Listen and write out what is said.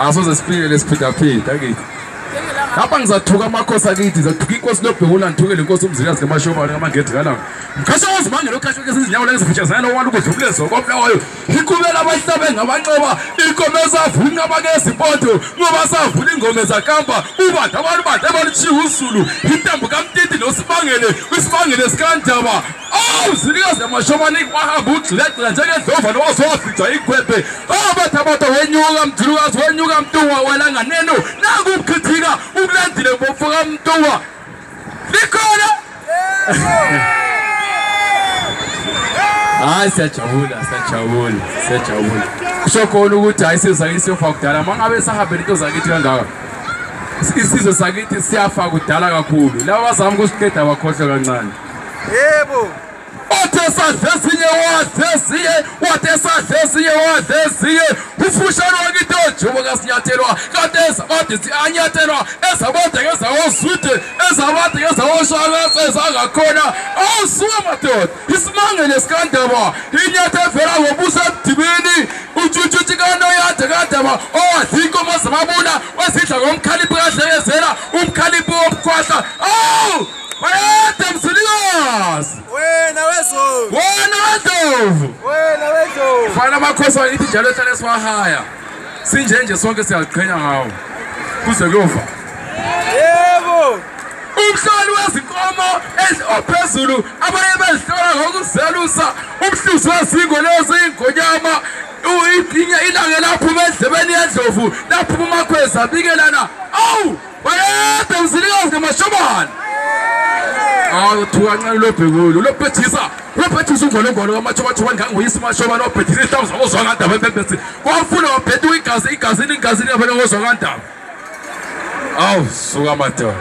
Asoze siphile lesiphindaphinda akithi. Lapha ngizathuka amakhosi akithi, ngizathuka inkosi lobhekula ngithuke lenkosi uMzilikazi kaMashobane kaMangedi kaLanga. Mkhasha wozimangele okhasha izinyawo lezifitshazana owala ukudlubulezwa kwaBulawayo. Iqhubela abahlabe ngabanqoba, inkomo ezavunqa abakezimpondo, ngoba savula ingoma ezakamba, ubanda abantu bade balutshiya uZulu, intambo kaMtiti noSibangele, isibangele sikaNdaba. Awu Mzilikazi kaMashobane wahamba ugxilagxila njengendlova nowazowafija igwebhe. Abathabatha wenyuka Mzilikazi wenyuka Mntungwa welanganeno, naku ubukhithika ukulandile mfo kaMntungwa. Likhona? Hayi siyajabula, siyajabula, siyajabula. Kusho khona ukuthi hayi isizwe sakithi siyofa kudala. Uma ngabe sahambela into zakithi kangaka, isizwe sakithi siyafa kudala kakhulu. Laba bazama ukusiqeda bakhohlwe kancane. Yebo. Othe sadle esinye wadle esinye, wathe sadle esinye wadle esinye. Ufushane wakithi ojubo kasinyathelwa, kade ezabade anyathelwa, ezabade ngezawozwide, ezabade ngezawoshaka ezangakhona. Awusuka madoda, isimangele sikaNdaba, inyatha evela ngobuso emdibini, utshutshutshi kanoyade kaNdaba, owadla inkomo zamabula, wezidla ngomkhaliphi kaDlekezela, umkhaliphi womkhwahla. Awu! Bayede Mzilikazi! Wena wezulu! Wena wendlovu! Wena wendlovu! Fana amakhosi akithi njalo ehlale siwahaya. Sinje nje sonke siyaziqhenya ngawo. Kuze kuyofa. Yebo! Umhloli wezinkomo ophezulu abanye bezihlola ngokuzelusa, umhluzi wezingo lezingonyama, ilanga laphuma endlebeni yendlovu, laphuma uMakhwezi abikelana. Awu! Bayede Mzilikazi kaMashobane! Awu thuka kancane lobhekulu, lobhethisa, lobhethisa ungolongolo kaMatshobatshobane nganguyisa uMashobane obhethisa izihlangu zakozwakandaba embembesi. Kwafuna wabhetha igazi, igazi, igazi ngapha kozwakandaba. Awu suka madoda.